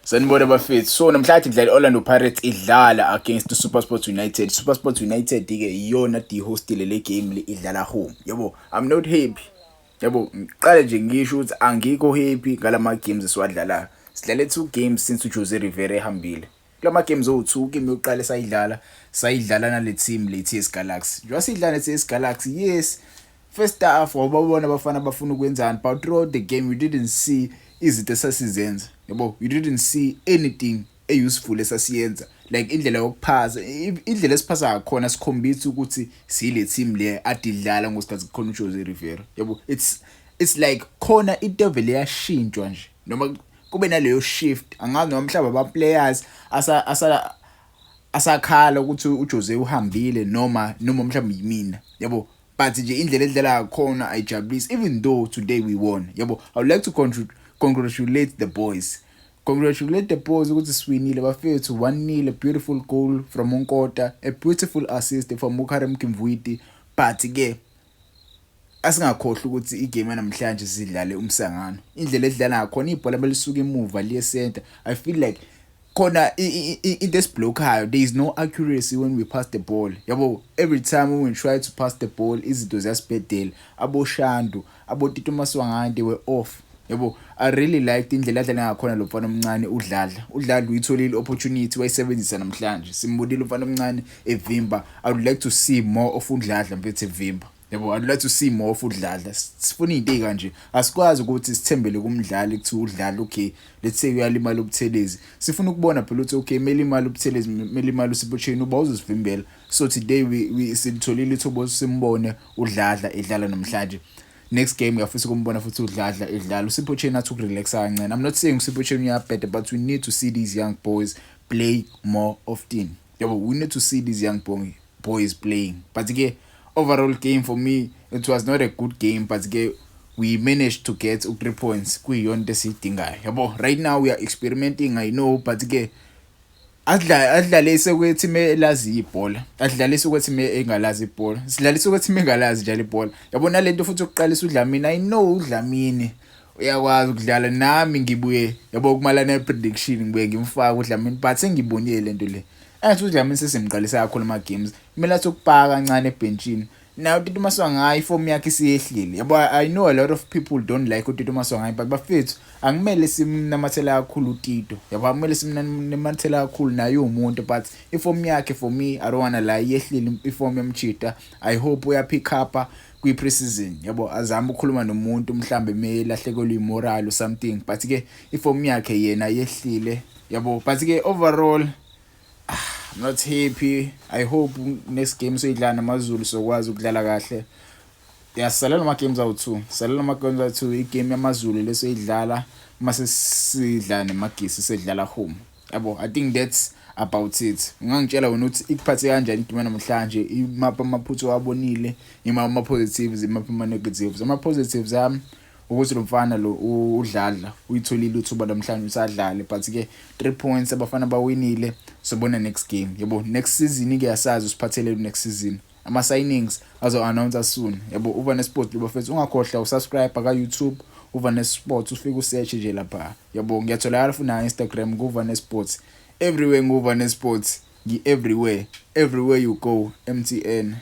Sanibona bafethu. So namhlanje kudlala i-Orlando Pirates idlala against SuperSport United. SuperSport United ke iyona di-hostile le game le, idlala home. Yabo, I'm not happy. Yabo, ngiqale nje ngisho ukuthi angikho happy ngalama games esiwadlalayo. Sidlale two games since uJose Rivera ehambile. Kulama games owu2, game yokuqala esayidlala, sayidlala nale team le, TS Galaxy. Njengoba sidlala ne-TS Galaxy, yes, first half wababona abafana bafuna ukwenzani, but throughout the game we didn't see izinto esasizenza, yabo. We didn't see anything e-useful esasiyenza, like indlela yokuphasa, indlela esiphasa ngakhona sikhombisa ukuthi sile team le ade idlala ngosikhathi kukhona uJose Rivera, yabo. It's like khona into evele yashintshwa nje, noma kube naleyo shift, angazi noma mhlawumbe aba players asa asakhala ukuthi uJose uhambile noma mhlawumbe yimina, yabo, but nje indlela edlala ngakhona ayijabulisi, even though today we won, yabo. I would like to congratulate the boys, congratulate the boys ukuthi siwinile bafethu, 1-0, a beautiful goal from uNkota, a beautiful assist from uKarim Kimvuidi. But ke asingakhohlwa ukuthi igame namhlanje sidlale umsangano. Indlela edlala ngakhona ibhola belisuka emuva liye center, I feel like khona into esiblockayo. There is no accuracy when we pass the ball, yabo. Every time when we try to pass the ball, izinto ziyasibhedela. AboShandu, aboTito Maswanganyi, they were off, yabo. I really liked indlela adlala ngakhona lo mfana omncane uDladla. UDladla uyitholile opportunity, wayisebenzisa namhlanje. Simbonile umfana omncane evimba. I would like to see more of uDladla mfethu evimba, yabo. I'd like to see more of uDladla. Sifuna izinto ezikanje. Asikwazi ukuthi sithembele kumdlali kuthiwa uDladla, okay, let's say uyalimala uButhelezi, sifuna ukubona phela ukuthi okay, melimala uButhelezi, melimala uSipho Chaine, uba uzosivimbela. So today we silitholile ithuba simbone uDladla edlala namhlanje. Next game ngiyafisa ukumbona futhi uDladla edlala, uSipho Chaine athi ukurelaxa kancane. I'm not saying uSipho Chaine uyabheda, but we need to see these young boys play more often, yabo. We need to see these young boys playing. But ke overall game, for me it was not a good game, but ke we managed to get u-3 points, kuyiyona into esiyidingayo, yabo. Right now we are experimenting, I know, but ke adlale kwe-team elazi ibhola, adlalise kwe-team engalazi ibhola, sidlalise kwe-team engalazi njalo ibhola, yabo. Nalento futhi yokuqalisa uDlamini, I know uDlamini uyakwazi ukudlala, nami ngibuye, yabo, kumalana prediction ngibuye ngimfaka uDlamini, but sengibonile lento le engathi uDlamini sesimqalisa kakhulu ama games, kumele athi ukupaka kancane ebhenchini. Now uTito Maswanganyi, iform yakhe isiyehlile, yabo. I know a lot of people don't like uTito Maswanganyi, but bafethu, angimele simnamathela kakhulu uTito, yabo, akumele simnamathela kakhulu, naye umuntu, but iform yakhe, for me, I don't wanna lie, yehlile iform yomchita. I hope uya pick up kwi-preseason, yabo, azame ukukhuluma nomuntu mhlambe melahlekelwe imoral or something, but ke iform yakhe yena yehlile, yabo. But ke overall I'm not happy. I hope next game soyidlala namaZulu sokwazi ukudlala kahle. Yasalela ama games awu2, salela ama games awu2, igame yamaZulu lesoyidlala mase sidlala neMagesi, sedlala home, yabo. I think that's about it. Ungangitshela wena ukuthi ikuphathe kanjani igame namhlanje, imaphi amaphutha owabonile, imaphi ama positives, imaphi ama negatives? Ama positives ami ukuthi lo mfana lo uDladla uyitholile ithuba namhlanje usadlale, but ke 3 points, abafana bawinile, sobona next game, yabo. Next season ke yasazi usiphathele next season, ama signings azo announce soon, yabo. Uva Sport bafethu, ungakhohlwa usubscribe ka YouTube, Uvane Sports, ufike usearch nje lapha, yabo. Ngiyatholakala futhi na Instagram kuVane Sports, everywhere nguVane Sports, ngi everywhere, everywhere you go, MTN.